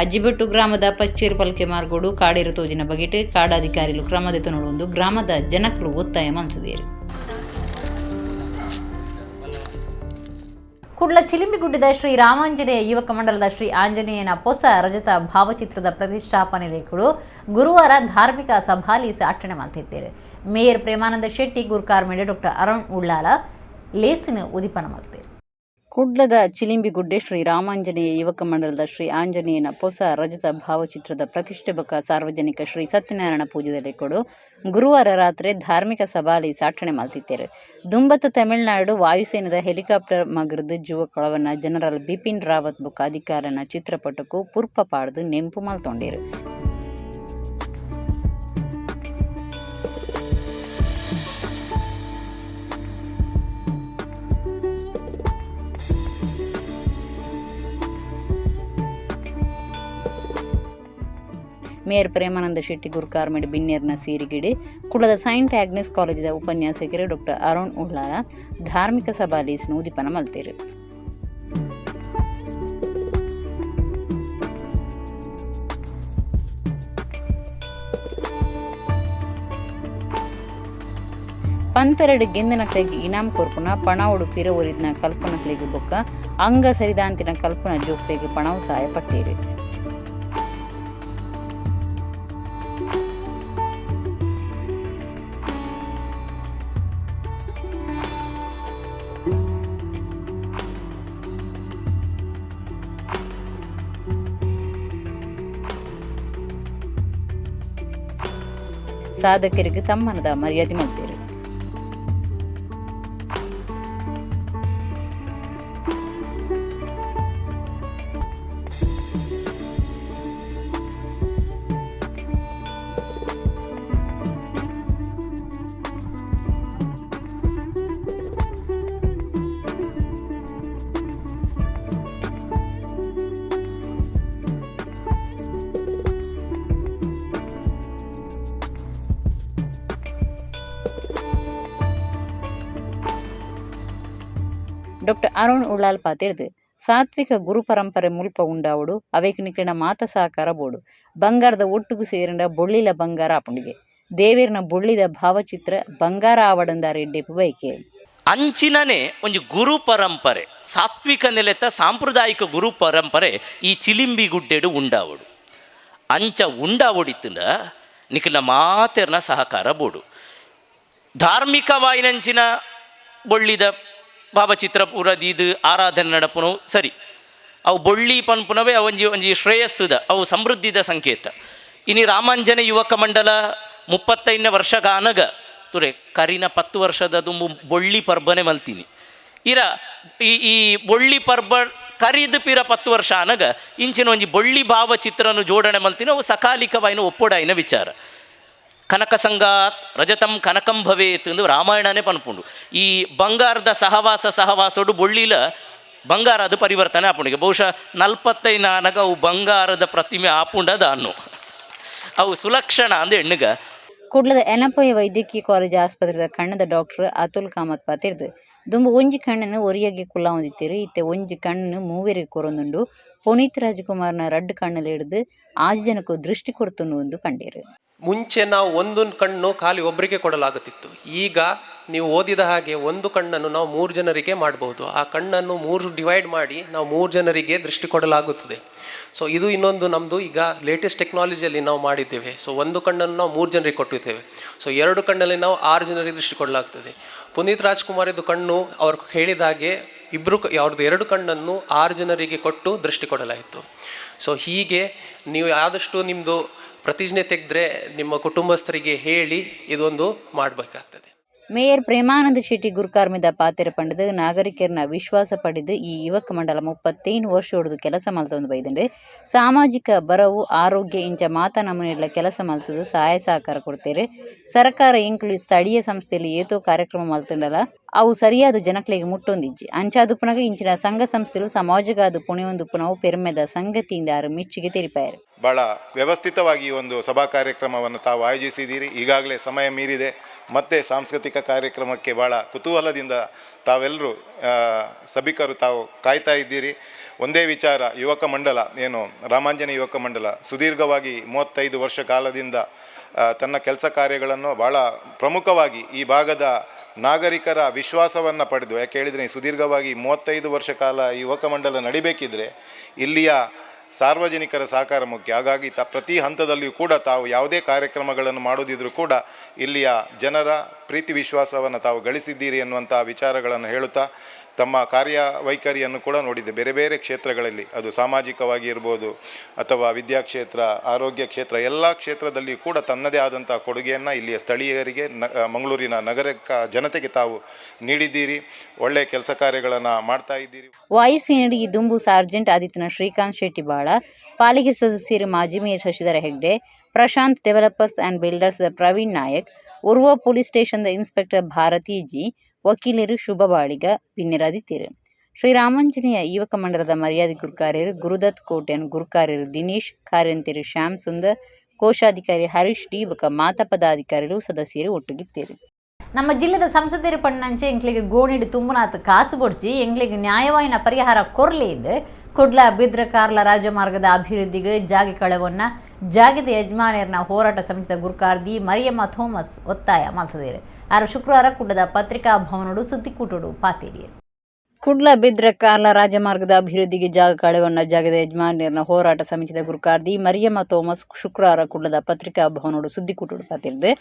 ಅಜ್ಜಿಬೆಟ್ಟು ಗ್ರಾಮದ ಪಚ್ಚೇರು ಪಲ್ಕೆ ಮಾರ್ಗೋಡು ಕಾಡೇರು ತೋಜಿನ ಬಗೆಟ್ ಕಾಡಾಧಿಕಾರಿಲು ಕ್ರಮ ದೆತೊನೊಡೊಂದು ಗ್ರಾಮದ ಜನಕ್ಲು ಒತ್ತಾಯ ಮಲ್ತುದೆರ್. ಕುಡ್ಲ ಚಿಲಿಂಬಿಗುಡ್ಡದ ಶ್ರೀ ರಾಮಾಂಜನೇಯ ಯುವಕ ಮಂಡಲದ ಶ್ರೀ ಆಂಜನೇಯನ ಹೊಸ ರಜತ ಭಾವಚಿತ್ರದ ಪ್ರತಿಷ್ಠಾಪನೆ ಲೇಖರು ಗುರುವಾರ ಧಾರ್ಮಿಕ ಸಭಾಲೀಸ ಅಟ್ಟಣೆ ಮಲ್ತಿದ್ದಾರೆ. ಮೇಯರ್ ಪ್ರೇಮಾನಂದ ಶೆಟ್ಟಿ ಗುರ್ಕಾರ್ ಮೇಡೆ ಡಾಕ್ಟರ್ ಅರುಣ್ ಉಳ್ಳಾಲ ಲೇಸಿನ ಉದಿಪನ ಮಲ್ತೇರು. ಕುಡ್ಲದ ಚಿಲಿಂಬಿಗುಡ್ಡೆ ಶ್ರೀ ರಾಮಾಂಜನೇಯ ಯುವಕ ಮಂಡಲದ ಶ್ರೀ ಆಂಜನೇಯನ ಹೊಸ ರಜತ ಭಾವಚಿತ್ರದ ಪ್ರತಿಷ್ಠೆ ಬೊಕ್ಕ ಸಾರ್ವಜನಿಕ ಶ್ರೀ ಸತ್ಯನಾರಾಯಣ ಪೂಜೆದ ಲೆಕ್ಕಡು ಗುರುವಾರ ರಾತ್ರಿ ಧಾರ್ಮಿಕ ಸಭಾಲಿ ಸಾಠಣೆ ಮಲ್ತಿತ್ತೇರು. ದುಂಬತ್ತು ತಮಿಳುನಾಡು ವಾಯುಸೇನದ ಹೆಲಿಕಾಪ್ಟರ್ ಮಗರ್ದು ಜೀವ ಕಳವನ್ನ ಜನರಲ್ ಬಿಪಿನ್ ರಾವತ್ ಬೊಕ್ಕ ಅಧಿಕಾರನ ಚಿತ್ರಪಟಕ್ಕೂ ಪುರ್ಪ ಪಾಡ್ದು ನೆಂಪು ಮಲ್ತೊಂಡೇರು. ಮೇಯರ್ ಪ್ರೇಮಾನಂದ ಶೆಟ್ಟಿ ಗುರ್ಕಾರ್ಮೆಡ್ ಬಿನ್ನೇರ್ನ ಸೀರಿಗಿಡಿ ಕುಡದ ಸೈಂಟ್ ಆಗ್ನೆಸ್ ಕಾಲೇಜಿದ ಉಪನ್ಯಾಸಕರು ಡಾಕ್ಟರ್ ಅರುಣ್ ಉಳ್ಳಾಲ ಧಾರ್ಮಿಕ ಸಭಾ ಲೀಸ್ನ ಉದಿಪನ ಮಲ್ತೇರು. ಪಂತರಡು ಗೆಂದನಕ್ಲೆಗ್ ಇನಾಮ್ ಕೊರ್ಪುನ ಪಣವುಡು ಪಿರ ಒರಿದ್ನ ಕಲ್ಪನಕ್ಲೆಗ್ ಬೊಕ್ಕ ಅಂಗ ಸರಿದಾಂತಿನ ಕಲ್ಪನ ಜೋಕ್ಲೆಗ್ ಪಣವು ಸಹಾಯ ಪಟ್ಟೇರು. ಸಾಧಕರಿಗೆ ತಮ್ಮನದ ಮರ್ಯಾದೆ ಮಲ್ತೇರು. ಡಾಕ್ಟರ್ ಅರುಣ್ ಉಳ್ಳಾಲ್ ಪಾತೆರ್ದು ಸಾತ್ವಿಕ ಗುರು ಪರಂಪರೆ ಮುಲ್ಪ ಉಂಡಾವಡು ಅವೇಕ್ ನಿಕ್ಲೆನ ಮಾತ ಸಹಕಾರ ಬೋಡು ಬಂಗಾರದ ಒಟ್ಟುಗು ಸೇರಿಂಡ ಬೊಳ್ಳಿಲ ಬಂಗಾರ ಆಪುಂಡಿಗೆ ದೇವೇರ್ನ ಬೊಳ್ಳಿದ ಭಾವಚಿತ್ರ ಬಂಗಾರ ಆವಡಂದಾರ ಎಡ್ಡೆಪು ಬೈಕೆ. ಅಂಚಿನನೇ ಒಂಜಿ ಗುರು ಪರಂಪರೆ ಸಾತ್ವಿಕ ನೆಲೆತ ಸಾಂಪ್ರದಾಯಿಕ ಗುರು ಪರಂಪರೆ ಈ ಚಿಲಿಂಬಿ ಗುಡ್ಡೆಡು ಉಂಡಾವಡು ಅಂಚ ಉಂಡಾವಡಿತ್ತಂಡ ನಿಖಿಲ ಮಾತೆರ್ನ ಸಹಕಾರ ಬೋಡು. ಧಾರ್ಮಿಕವಾಯಿನಂಚಿನ ಬೊಳ್ಳಿದ ಭಾವಚಿತ್ರ ಪೂರ ದೀದು ಆರಾಧನೆ ನಡಪುನವು ಸರಿ, ಅವು ಬೊಳ್ಳಿ ಪನ್ಪುನವೇ ಅವಂಜಿ ಒಂಜಿ ಶ್ರೇಯಸ್ಸುದ ಅವು ಸಮೃದ್ಧಿದ ಸಂಕೇತ. ಇನಿ ರಾಮಾಂಜನ ಯುವಕ ಮಂಡಲ 35ನೇ ವರ್ಷಗಾನಗ ತುರೆ ಕರಿನ 10 ವರ್ಷದ ದುಂಬು ಬೊಳ್ಳಿ ಪರ್ಬನೆ ಮಲ್ತೀನಿ. ಇರ ಈ ಈ ಬೊಳ್ಳಿ ಪರ್ಬ ಕರಿದು ಪಿರ 10 ವರ್ಷ ಆನಗ ಇಂಚಿನ ಒಂಜಿ ಬೊಳ್ಳಿ ಭಾವಚಿತ್ರನು ಜೋಡಣೆ ಮಲ್ತೀನಿ. ಅವು ಸಕಾಲಿಕವಾಯಿನ ಒಪ್ಪೊಡಾಯಿನ ವಿಚಾರ. ಕನಕ ಸಂಗಾತ್ ರಜತಂ ಕನಕಂ ಭವೇತ್ ಎಂದು ರಾಮಾಯಣನೇ ಪನ್ಪುಂಡು. ಈ ಬಂಗಾರದ ಸಹವಾಸ ಸಹವಾಸೋಡು ಬೊಳ್ಳಿಲ ಬಂಗಾರ ಅದು ಪರಿವರ್ತನೆ ಆಪುಂಡಿಗೆ. ಬಹುಶಃ 45 ಆನಗ ಅವು ಬಂಗಾರದ ಪ್ರತಿಮೆ ಆಪುಂಡದ ಅನ್ನು ಅವು ಸುಲಕ್ಷಣ ಅಂದು ಎಣ್ಣುಗ. ಕುಡ್ಲದ ಎನಪೋಯ ವೈದ್ಯಕೀಯ ಕಾಲೇಜ್ ಆಸ್ಪತ್ರೆದ ಕಣ್ಣದ ಡಾಕ್ಟರ್ ಅತುಲ್ ಕಾಮತ್ ಪಾತಿರ್ದು ದುಂಬು ಒಂಜಿ ಕಣ್ಣನ್ನು ಒರಿಯಾಗಿ ಕುಲ್ಲ ಹೊಂದಿತ್ತೀರು. ಇತ್ತೆ ಒಂಜಿ ಕಣ್ಣು ಮೂವೆರಿಗೆ ಕೊರೊಂದುಂಡು. ಪುನೀತ್ ರಾಜ್ಕುಮಾರ್ನ ರಡ್ಡು ಕಣ್ಣಲ್ಲಿ ಹಿಡಿದು ಆಜು ಜನಕ್ಕೂ ದೃಷ್ಟಿ ಕೊರತುಂಡು ಎಂದು ಪಂಡೇರು. ಮುಂಚೆ ನಾವು ಒಂದು ಕಣ್ಣು ಖಾಲಿ ಒಬ್ಬರಿಗೆ ಕೊಡಲಾಗುತ್ತಿತ್ತು. ಈಗ ನೀವು ಓದಿದ ಹಾಗೆ ಒಂದು ಕಣ್ಣನ್ನು ನಾವು 3 ಜನರಿಗೆ ಮಾಡಬಹುದು. ಆ ಕಣ್ಣನ್ನು 3 ಡಿವೈಡ್ ಮಾಡಿ ನಾವು 3 ಜನರಿಗೆ ದೃಷ್ಟಿ ಕೊಡಲಾಗುತ್ತದೆ. ಸೊ ಇದು ಇನ್ನೊಂದು ನಮ್ಮದು ಈಗ ಲೇಟೆಸ್ಟ್ ಟೆಕ್ನಾಲಜಿಯಲ್ಲಿ ನಾವು ಮಾಡಿದ್ದೇವೆ. ಸೊ ಒಂದು ಕಣ್ಣನ್ನು ನಾವು 3 ಜನರಿಗೆ ಕೊಟ್ಟಿದ್ದೇವೆ. ಸೊ 2 ಕಣ್ಣಲ್ಲಿ ನಾವು 6 ಜನರಿಗೆ ದೃಷ್ಟಿ ಕೊಡಲಾಗ್ತದೆ. ಪುನೀತ್ ರಾಜ್ಕುಮಾರ್ ಇದು ಕಣ್ಣು ಅವ್ರು ಹೇಳಿದ ಹಾಗೆ ಇಬ್ಬರು ಅವ್ರದ್ದು 2 ಕಣ್ಣನ್ನು 6 ಜನರಿಗೆ ಕೊಟ್ಟು ದೃಷ್ಟಿ ಕೊಡಲಾಯಿತು. ಸೊ ಹೀಗೆ ನೀವು ಆದಷ್ಟು ನಿಮ್ಮದು ಪ್ರತಿಜ್ಞೆ ತೆಗೆದ್ರೆ ನಿಮ್ಮ ಕುಟುಂಬಸ್ಥರಿಗೆ ಹೇಳಿ ಇದೊಂದು ಮಾಡಬೇಕಾಗ್ತದೆ. Mayor Premananda Shetty ಗುರ್ಕಾರ್ಮೆದ ಪಾತೆರ ಪಂಡದು ನಾಗರಿಕರನ್ನ ವಿಶ್ವಾಸ ಪಡೆದು ಈ ಯುವಕ ಮಂಡಲ 35 ವರ್ಷೊಡ್ದು ಕೆಲಸ ಮಲ್ತೊಂದು ಬೈದುಂಡು. ಸಾಮಾಜಿಕ ಬರವು, ಆರೋಗ್ಯ ಇಂಚ ಮಾತ ನಮೂನೆಡ್ಲ ಕೆಲಸ ಮಲ್ತದು ಸಹಾಯ ಸಹಕಾರ ಕೊಡ್ತೇರು. ಸರ್ಕಾರ ಎಂಕುಲು ಸ್ಥಳೀಯ ಸಂಸ್ಥೆಲು ಏತೋ ಕಾರ್ಯಕ್ರಮ ಮಲ್ತುಂಡಲ ಅವು ಸರಿಯಾದ ಜನಕ್ಲೆಗ್ ಮುಟ್ಟೊಂದಿಜ್ಜಿ. ಅಂಚಾದುಪ್ಪುನಗ ಇಂಚಿನ ಸಂಘ ಸಂಸ್ಥೆಲು ಸಮಾಜಗಾದ್ ಪುಣೆಯೊಂದುಪ್ಪುನವು ಪೆರ್ಮೆದ ಸಂಗತಿಯಿಂದ ಆರು ಮೆಚ್ಚುಗೆ ತೆರಿಪಾಯೆರು. ಬಹಳ ವ್ಯವಸ್ಥಿತವಾಗಿ ಒಂದು ಸಭಾ ಕಾರ್ಯಕ್ರಮವನ್ನು ತಾವು ಆಯೋಜಿಸಿದ್ದೀರಿ. ಈಗಾಗಲೇ ಸಮಯ ಮೀರಿದೆ. ಮತ್ತೆ ಸಾಂಸ್ಕೃತಿಕ ಕಾರ್ಯಕ್ರಮಕ್ಕೆ ಭಾಳ ಕುತೂಹಲದಿಂದ ತಾವೆಲ್ಲರೂ ಸಭಿಕರು ತಾವು ಕಾಯ್ತಾ ಇದ್ದೀರಿ. ಒಂದೇ ವಿಚಾರ, ಯುವಕ ಮಂಡಲ ಏನು ರಾಮಾಂಜನೇಯ ಯುವಕ ಮಂಡಲ ಸುದೀರ್ಘವಾಗಿ 35 ವರ್ಷ ಕಾಲದಿಂದ ತನ್ನ ಕೆಲಸ ಕಾರ್ಯಗಳನ್ನು ಭಾಳ ಪ್ರಮುಖವಾಗಿ ಈ ಭಾಗದ ನಾಗರಿಕರ ವಿಶ್ವಾಸವನ್ನು ಪಡೆದು, ಯಾಕೆ ಹೇಳಿದರೆ ಸುದೀರ್ಘವಾಗಿ 35 ವರ್ಷ ಕಾಲ ಯುವಕ ಮಂಡಲ ನಡಿಬೇಕಿದ್ರೆ ಇಲ್ಲಿಯ ಸಾರ್ವಜನಿಕರ ಸಹಕಾರ ಮುಖ್ಯ. ಹಾಗಾಗಿ ಪ್ರತಿ ಹಂತದಲ್ಲಿಯೂ ಕೂಡ ತಾವು ಯಾವುದೇ ಕಾರ್ಯಕ್ರಮಗಳನ್ನು ಮಾಡೋದಿದ್ರೂ ಕೂಡ ಇಲ್ಲಿಯ ಜನರ ಪ್ರೀತಿ ವಿಶ್ವಾಸವನ್ನು ತಾವು ಗಳಿಸಿದ್ದೀರಿ ಎನ್ನುವಂಥ ವಿಚಾರಗಳನ್ನು ಹೇಳುತ್ತಾ ತಮ್ಮ ಕಾರ್ಯವೈಖರಿಯನ್ನು ಕೂಡ ನೋಡಿದ್ದೆ. ಬೇರೆ ಬೇರೆ ಕ್ಷೇತ್ರಗಳಲ್ಲಿ, ಅದು ಸಾಮಾಜಿಕವಾಗಿ ಇರ್ಬೋದು ಅಥವಾ ವಿದ್ಯಾಕ್ಷೇತ್ರ, ಆರೋಗ್ಯ ಕ್ಷೇತ್ರ, ಎಲ್ಲ ಕ್ಷೇತ್ರದಲ್ಲಿಯೂ ಕೂಡ ತನ್ನದೇ ಆದಂಥ ಕೊಡುಗೆಯನ್ನು ಇಲ್ಲಿಯ ಸ್ಥಳೀಯರಿಗೆ, ಮಂಗಳೂರಿನ ನಗರಕ್ಕ ಜನತೆಗೆ ತಾವು ನೀಡಿದ್ದೀರಿ. ಒಳ್ಳೆಯ ಕೆಲಸ ಕಾರ್ಯಗಳನ್ನು ಮಾಡ್ತಾ ಇದ್ದೀರಿ. ವಾಯುಸೇನೆಗೆ ದುಂಬು ಸಾರ್ಜೆಂಟ್ ಆದಿತ್ಯನ ಶ್ರೀಕಾಂತ್ ಶೆಟ್ಟಿ ಬಾಳ, ಪಾಲಿಕೆ ಸದಸ್ಯರು ಮಾಜಿ mayor Shashidhara Hegde, Prashanth developers and builders Praveen Nayak, Urwa police ಸ್ಟೇಷನ್ದ inspector Bharati G, ವಕೀಲರು ಶುಭ ಬಾಳಿಗ ಬಿನ್ನೆರಾದಿತ್ಯರು. ಶ್ರೀರಾಮಾಂಜನೇಯ ಯುವಕ ಮಂಡಲದ ಮರ್ಯಾದೆ ಗುರುಕಾರ್ಯರು ಗುರುದತ್ ಕೋಟ್ಯಾನ್, ಗುರುಕಾರ್ಯರು ದಿನೇಶ್, ಕಾರ್ಯಂತೆರು ಶ್ಯಾಮ್ ಸುಂದರ್, ಕೋಶಾಧಿಕಾರಿ ಹರೀಶ್ ಡಿ ಬೊಕ ಮಾತಾ ಪದಾಧಿಕಾರಿಗಳು ಸದಸ್ಯರು ಒಟ್ಟುಗಿತ್ತೇರು. ನಮ್ಮ ಜಿಲ್ಲೆದ ಸಂಸದರು ಪಣ್ಣಂಚೆ ಎಂಕ್ಲೆಗ್ ಗೋಣಿಡು ತುಂಬುನಾತ್ ಕಾಸು ಬೊಡ್ಚಿ ಎಂಕ್ಲೆಗ್ ನ್ಯಾಯವಾಯಿನ ಪರಿಹಾರ ಕೊರ್ಲೆ ಕುಡ್ಲ ಬಿದ್ರ ಕಾರ್ಲ ರಾಜಮಾರ್ಗದ ಅಭಿವೃದ್ಧಿಗೆ ಜಾಗೆ ಕಳವನ್ನ ಜಾಗದ ಯಜಮಾನರ್ನ ಹೋರಾಟ ಸಮಿತಿದ ಗುರುಕಾರ್ದಿ ಮರಿಯಮ್ಮ ಥೋಮಸ್ ಒತ್ತಾಯ ಮಲ್ತದೇರು. ಆರು ಶುಕ್ರವಾರ ಕುಡ್ಲದ ಪತ್ರಿಕಾ ಭವನಡು ಸುದ್ದಿಕೂಟಡು ಪಾತೇರಿಯರು. ಕುಡ್ಲ ಬಿದ್ರ ಕಾರ್ಲ ರಾಜಮಾರ್ಗದ ಅಭಿವೃದ್ಧಿಗೆ ಜಾಗ ಕಳವನ್ನ ಜಾಗದ ಯಜಮಾನರ್ನ ಹೋರಾಟ ಸಮಿತಿದ ಗುರುಕಾರ್ದಿ ಮರಿಯಮ್ಮ ಥೋಮಸ್ ಶುಕ್ರವಾರ ಕುಡ್ಲದ ಪತ್ರಿಕಾ ಭವನಡು ಸುದ್ದಿಕೂಟಡು ಪಾತಿರ್ದು.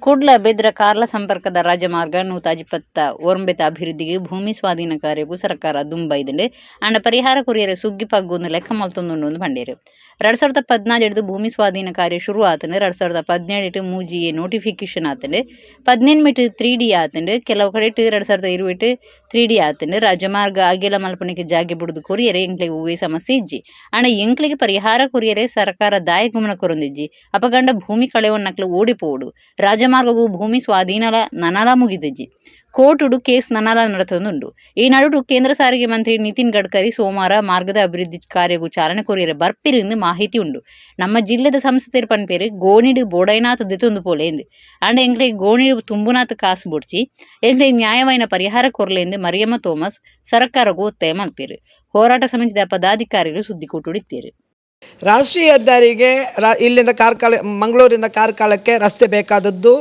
ಕುಡ್ಲ ಬೆದ್ರ ಕಾರ್ಲ ಸಂಪರ್ಕದ ರಾಜಮಾರ್ಗ 129 ಅಭಿವೃದ್ಧಿಗೆ ಭೂಮಿ ಸ್ವಾಧೀನ ಕಾರ್ಯಕ್ಕೂ ಸರ್ಕಾರ ದುಂಬೈದುಂಡು. ಅಂಡ ಪರಿಹಾರ ಕೊರಿಯರೆ ಸುಗ್ಗಿ ಪಗ್ಗೊಂದು ಲೆಕ್ಕ ಮಲ್ತೊಂದುಂಡು ಪಂಡೇರು. 2014 ಭೂಮಿ ಸ್ವಾಧೀನ ಕಾರ್ಯ ಶುರು ಆತಂಡು. 2017 3A notification ಆತಂಡು. 18 3D ಆತಂಡು. ಕೆಲವು ಕಡೆ 2020 3D ಆತಂಡು. ರಾಜಮಾರ್ಗ ಅಗೆಲ ಮಲ್ಪನಿಗೆ ಜಾಗೆ ಬುಡ್ದು ಕೊರಿಯರೆ ಎಂಕ್ಲೆಗ್ ಒವ್ವೇ ಸಮಸ್ಯೆ ಇಜ್ಜಿ. ಆಂಡ ಎಂಕ್ಲೆಗ್ ಪರಿಹಾರ ಕೊರಿಯರೆ ಸರ್ಕಾರ ದಾಯ ಗಮನ ಕೊರೊಂದಿಜ್ಜಿ. ಅಪಗಂಡ ಭೂಮಿ ಕಳೆವನ್ನಕ್ಲು ಓಡಿ ಪೋಡು. ರಾಜಮಾರ್ಗವು ಭೂಮಿ ಸ್ವಾಧೀನಲ ನನಲ ಮುಗಿದಿಜ್ಜಿ. ಕೋರ್ಟುಡು ಕೇಸ್ ನನಲ ನಡತೊಂದುಂಡು. ಈ ನಡುಟು ಕೇಂದ್ರ ಸಾರಿಗೆ ಮಂತ್ರಿ ನಿತಿನ್ ಗಡ್ಕರಿ ಸೋಮವಾರ ಮಾರ್ಗದ ಅಭಿವೃದ್ಧಿ ಕಾರ್ಯಗೂ ಚಾಲನೆ ಕೊರಿಯರೆ ಬರ್ಪಿರಿಂದು ಮಾಹಿತಿ ಉಂಡು. ನಮ್ಮ ಜಿಲ್ಲೆದ ಸಂಸದೆರ್ ಪನ್ಪೆರ್ ಗೋಣಿಡು ಬೋಡೈನಾತ್ ದೆತೊಂದು ಪೋಲೆ ಇಂದು. ಆಂಡ ಎಂಕ್ಲೆಗ್ ಗೋಣಿಡು ತುಂಬುನಾತ್ ಕಾಸು ಬೊಡ್ಚಿ ಎಂಕ್ಲೆಗ್ ನ್ಯಾಯವಾಯಿನ ಪರಿಹಾರ ಕೊರ್ಲೆ ಎಂದು ಮರಿಯಮ್ಮ ಥೋಮಸ್ ಸರ್ಕಾರಗೂ ಒತ್ತಾಯ ಮಲ್ತೆರ್. ಹೋರಾಟ ಸಮಿತಿದ ಪದಾಧಿಕಾರಿಗಳು ಸುದ್ದಿಕೂಟುಡಿತ್ತೇರು. ರಾಷ್ಟ್ರೀಯ ಹೆದ್ದಾರಿಗೆ ಇಲ್ಲಿಂದ ಕಾರ್ಕಳ, ಮಂಗಳೂರಿಂದ ಕಾರ್ಕಳಕ್ಕೆ ರಸ್ತೆ ಬೇಕಾದದ್ದು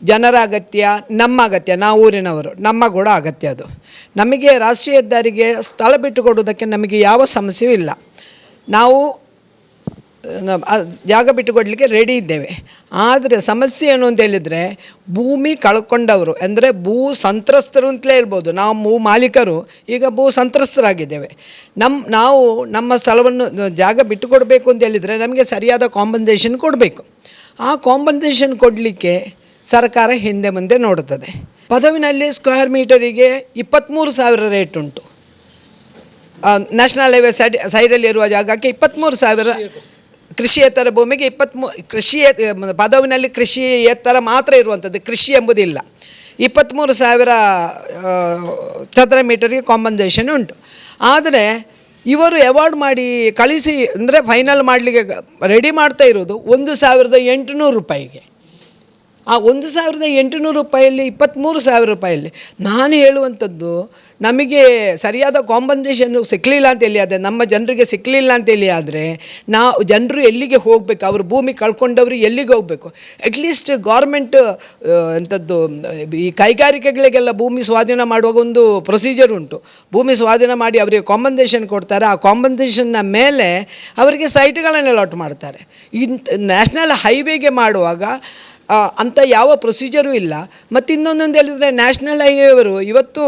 ಜನರ ಅಗತ್ಯ, ನಮ್ಮ ಅಗತ್ಯ, ನಾವು ಊರಿನವರು, ನಮ್ಮ ಕೂಡ ಅಗತ್ಯ ಅದು. ನಮಗೆ ರಾಷ್ಟ್ರೀಯ ಹೆದ್ದಾರಿಗೆ ಸ್ಥಳ ಬಿಟ್ಟು ಕೊಡುವುದಕ್ಕೆ ನಮಗೆ ಯಾವ ಸಮಸ್ಯೆಯೂ ಇಲ್ಲ. ನಾವು ಜಾಗ ಬಿಟ್ಟು ಕೊಡಲಿಕ್ಕೆ ರೆಡಿ ಇದ್ದೇವೆ. ಆದರೆ ಸಮಸ್ಯೆ ಏನು ಅಂತ ಹೇಳಿದರೆ, ಭೂಮಿ ಕಳ್ಕೊಂಡವರು ಅಂದರೆ ಭೂ ಸಂತ್ರಸ್ತರು ಅಂತಲೇ ಹೇಳ್ಬೋದು. ನಾವು ಭೂ ಮಾಲೀಕರು ಈಗ ಭೂ ಸಂತ್ರಸ್ತರಾಗಿದ್ದೇವೆ. ನಾವು ನಮ್ಮ ಸ್ಥಳವನ್ನು ಜಾಗ ಬಿಟ್ಟು ಕೊಡಬೇಕು ಅಂತ ಹೇಳಿದರೆ ನಮಗೆ ಸರಿಯಾದ ಕಾಂಪನ್ಸೇಷನ್ ಕೊಡಬೇಕು. ಆ ಕಾಂಪನ್ಸೇಷನ್ ಕೊಡಲಿಕ್ಕೆ ಸರ್ಕಾರ ಹಿಂದೆ ಮುಂದೆ ನೋಡುತ್ತದೆ. ಪದವಿನಲ್ಲಿ ಸ್ಕ್ವೇರ್ ಮೀಟರಿಗೆ 23,000 ರೇಟ್ ಉಂಟು. ನ್ಯಾಷನಲ್ ಹೈವೇ ಸೈಡಲ್ಲಿರುವ ಜಾಗಕ್ಕೆ 23,000, ಕೃಷಿಯೇತರ ಭೂಮಿಗೆ ಕೃಷಿಯೇ ಪದವಿನಲ್ಲಿ ಕೃಷಿಯೇತರ ಮಾತ್ರ ಇರುವಂಥದ್ದು, ಕೃಷಿ ಎಂಬುದಿಲ್ಲ. 23,000 ಚದರ ಮೀಟರ್ಗೆ ಕಾಂಪನ್ಸೇಷನ್ ಉಂಟು. ಆದರೆ ಇವರು ಅವಾರ್ಡ್ ಮಾಡಿ ಕಳಿಸಿ ಅಂದರೆ ಫೈನಲ್ ಮಾಡಲಿಕ್ಕೆ ರೆಡಿ ಮಾಡ್ತಾ ಇರೋದು 1,800 ರೂಪಾಯಿಗೆ. ಆ 1,800 ರೂಪಾಯಲ್ಲಿ 23,000 ರೂಪಾಯಲ್ಲಿ ನಾನು ಹೇಳುವಂಥದ್ದು, ನಮಗೆ ಸರಿಯಾದ ಕಾಂಪನ್ಸೇಷನ್ನು ಸಿಕ್ಕಲಿಲ್ಲ ಅಂತೇಳಿ ಆದರೆ, ನಮ್ಮ ಜನರಿಗೆ ಸಿಕ್ಕಲಿಲ್ಲ ಅಂತೇಳಿ ಆದರೆ, ನಾವು ಜನರು ಎಲ್ಲಿಗೆ ಹೋಗಬೇಕು? ಅವರು ಭೂಮಿ ಕಳ್ಕೊಂಡವರು ಎಲ್ಲಿಗೆ ಹೋಗಬೇಕು? At least government ಎಂಥದ್ದು ಈ ಕೈಗಾರಿಕೆಗಳಿಗೆಲ್ಲ ಭೂಮಿ ಸ್ವಾಧೀನ ಮಾಡುವಾಗ ಒಂದು ಪ್ರೊಸೀಜರ್ ಉಂಟು. ಭೂಮಿ ಸ್ವಾಧೀನ ಮಾಡಿ ಅವರಿಗೆ ಕಾಂಪನ್ಸೇಷನ್ ಕೊಡ್ತಾರೆ. ಆ ಕಾಂಪನ್ಸೇಷನ್ನ ಮೇಲೆ ಅವರಿಗೆ ಸೈಟ್ಗಳನ್ನು ಅಲಾಟ್ ಮಾಡ್ತಾರೆ. ಇಂಥ ನ್ಯಾಷನಲ್ ಹೈವೇಗೆ ಮಾಡುವಾಗ ಅಂಥ ಯಾವ ಪ್ರೊಸೀಜರೂ ಇಲ್ಲ. ಮತ್ತು ಇನ್ನೊಂದೊಂದು ಹೇಳಿದರೆ, ನ್ಯಾಷನಲ್ ಹೈವೇವರು ಇವತ್ತು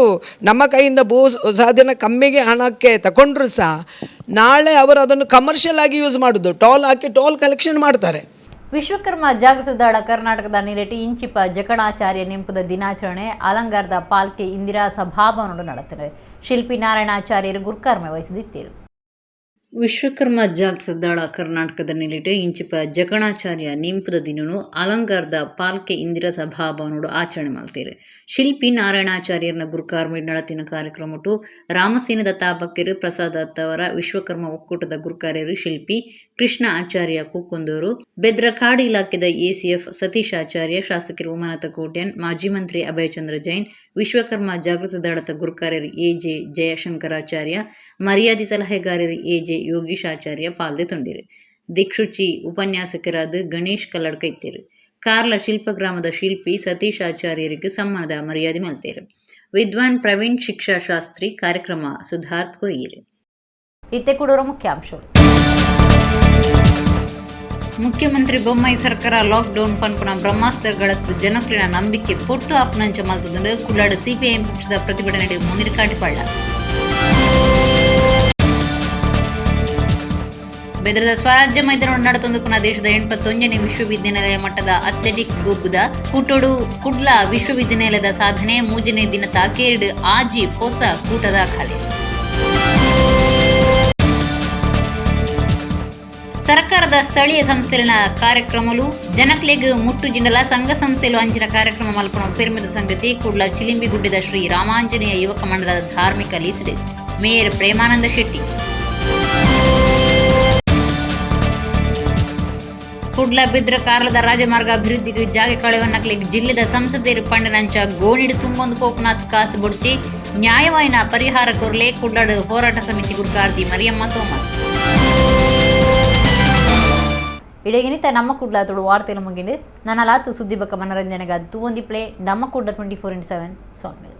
ನಮ್ಮ ಕೈಯಿಂದ ಭೂ ಸ್ವಾಧೀನ ಕಮ್ಮಿಗೆ ಹಣಕ್ಕೆ ತಗೊಂಡ್ರು ಸಹ, ನಾಳೆ ಅವರು ಅದನ್ನು ಕಮರ್ಷಿಯಲ್ ಆಗಿ ಯೂಸ್ ಮಾಡೋದು, ಟೋಲ್ ಹಾಕಿ ಟೋಲ್ ಕಲೆಕ್ಷನ್ ಮಾಡ್ತಾರೆ. ವಿಶ್ವಕರ್ಮ ಜಾಗೃತ ದಳ ಕರ್ನಾಟಕದ ನಿಲೆಟಿ ಇಂಚಿಪ ಜಕಣಾಚಾರ್ಯ ನೆಂಪುದ ದಿನಾಚರಣೆ ಅಲಂಗಾರದ ಪಾಲ್ಕೆ ಇಂದಿರಾ ಸಭಾಭವನಡು ನಡೆತದೆ. ಶಿಲ್ಪಿ ನಾರಾಯಣಾಚಾರ್ಯರು ಗುರುಕರ್ಮ ವಹಿಸಿದಿತ್ತೇರು. ವಿಶ್ವಕರ್ಮ ಜಾಗೃತ ದಳ ಕರ್ನಾಟಕದ ನಿಲೆಟು ಇಂಚಿಪ ಜಕಣಾಚಾರ್ಯ ನೆಂಪುದ ದಿನನು ಅಲಂಗಾರದ ಪಾಲ್ಕೆ ಇಂದಿರಾ ಸಭಾಭವನಡು ಆಚರಣೆ ಮಲ್ತೇರು. ಶಿಲ್ಪಿ ನಾರಾಯಣಾಚಾರ್ಯರನ ಗುರುಕಾರ್ಮಿ ನಡತಿನ ಕಾರ್ಯಕ್ರಮಟು ರಾಮಸೇನದ ತಾಪಕಿರು ಪ್ರಸಾದ ತವರ ವಿಶ್ವಕರ್ಮ ಒಕ್ಕೂಟದ ಗುರುಕಾರ್ಯರು ಶಿಲ್ಪಿ ಕೃಷ್ಣ ಆಚಾರ್ಯ ಕೂಕುಂದೂರು, ಬೆದ್ರ ಕಾಡು ಇಲಾಖೆದ ಎಸಿಎಫ್ ಸತೀಶ್ ಆಚಾರ್ಯ, ಶಾಸಕರು ಉಮಾನಾಥ ಕೋಟ್ಯಾನ್, ಮಾಜಿ ಮಂತ್ರಿ ಅಭಯಚಂದ್ರ ಜೈನ್, ವಿಶ್ವಕರ್ಮ ಜಾಗೃತ ದಳದ ಗುರುಕಾರ್ಯರು ಎಜೆ ಜಯಶಂಕರಾಚಾರ್ಯ, ಮರ್ಯಾದೆ ಸಲಹೆಗಾರರು ಎಜೆ ಯೋಗೀಶಾಚಾರ್ಯ ಪಾಲ್ದೆ ತೊಂಡಿರು. ದಿಕ್ಷುಚಿ ಉಪನ್ಯಾಸಕರಾದ ಗಣೇಶ್ ಕಲ್ಲಡ್ಕ ಇತ್ತೇರು. ಕಾರ್ಲ ಶಿಲ್ಪಗ್ರಾಮದ ಶಿಲ್ಪಿ ಸತೀಶ್ ಆಚಾರ್ಯರಿಗೆ ಸಮ್ಮಾನದ ಮರ್ಯಾದೆ ಮಲ್ತೇರು. ವಿದ್ವಾನ್ ಪ್ರವೀಣ್ ಶಿಕ್ಷಾಶಾಸ್ತ್ರಿ ಕಾರ್ಯಕ್ರಮ ಸುಧಾರ್ಥ ಕೊರಿಯರು. ಇತ್ತೆ ಕೂಡೋರ ಮುಖ್ಯಾಂಶಗಳು. ಮುಖ್ಯಮಂತ್ರಿ ಬೊಮ್ಮಾಯಿ ಸರ್ಕಾರ ಲಾಕ್ಡೌನ್ ಪನ್ಪುನ ಬ್ರಹ್ಮಾಸ್ತ್ರ ಗಳಸದ ಜನಪ್ರಿಯ ನಂಬಿಕೆ ಪೊಟ್ಟು ಆಪ್ನಂಚ ಮಲ್ತದಂಡು ಕುಳ್ಳಾಡು ಸಿಪಿಐಎಂ ಪಕ್ಷದ ಪ್ರತಿಭಟನೆ ಮುನಿರ್ ಕಾಟಿಪಳ್ಳ. ಬೆದರದ ಸ್ವರಾಜ್ಯ ಮೈದಾನ ನಡೆತೊಂದು ಪುನಃ ದೇಶದ 81ನೇ ವಿಶ್ವವಿದ್ಯಾನಿಲಯ ಮಟ್ಟದ ಅಥ್ಲೆಟಿಕ್ ಗೊಬ್ಬುದ ಕೂಟೋಡು ಕುಡ್ಲ ವಿಶ್ವವಿದ್ಯಾನಿಲಯದ ಸಾಧನೆ. ಮೂಜನೇ ದಿನ ತಾಕೇರಿಡು ಆಜಿ ಪೊಸ ಕೂಟ ದಾಖಲೆ. ಸರ್ಕಾರದ ಸ್ಥಳೀಯ ಸಂಸ್ಥೆಗಳ ಕಾರ್ಯಕ್ರಮಲು ಜನಕ್ಲೆಗ್ ಮುಟ್ಟು ಜಿಂಡಲ ಸಂಘ ಸಂಸ್ಥೆಲು ಅಂಚಿನ ಕಾರ್ಯಕ್ರಮ ಮಲ್ಪುನ ಪೆರ್ಮೆದ ಸಂಗತಿ. ಕುಡ್ಲ ಚಿಲಿಂಬಿಗುಡ್ಡದ ಶ್ರೀ ರಾಮಾಂಜನೇಯ ಯುವಕ ಮಂಡಲದ ಧಾರ್ಮಿಕ ಲೀಸಿಡ್ ಮೇಯರ್ ಪ್ರೇಮಾನಂದ ಶೆಟ್ಟಿ. ಕುಡ್ಲ ಬಿದ್ರ ಕಾರ್ಲದ ರಾಜಮಾರ್ಗ ಅಭಿವೃದ್ಧಿಗೆ ಜಾಗೆ ಕಳೆವನ್ನಕ್ಲೆಗ್ ಜಿಲ್ಲೆದ ಸಂಸದೀಯರು ಪಂಡನಂಚ ಗೋಣಿಡು ತುಂಬೊಂದು ಪೋಪನಾಥ್ ಕಾಸು ಬುಡ್ಚಿ ನ್ಯಾಯವಾಯಿನ ಪರಿಹಾರ ಕೊರ್ಲೆ ಕುಡ್ಲಾಡು ಹೋರಾಟ ಸಮಿತಿ ಗುರುಕಾರ್ದಿ ಮರಿಯಮ್ಮ ಥೋಮಸ್. ಇಡಗಿನಿತ ನಮ್ಮ ಕುಡ್ಲ ತುಳು ವಾರ್ತೆಲು ಮುಗಿಂಡು. ನನ್ನ ಲಾತು ಸುದ್ದಿ ಬಕ್ಕ ಮನರಂಜನೆಗಾದ ತೂವೊಂದಿ ಪ್ಲೇ ನಮ್ಮ ಕುಡ್ಲ 24x7 ಸೊನ್ನೆ.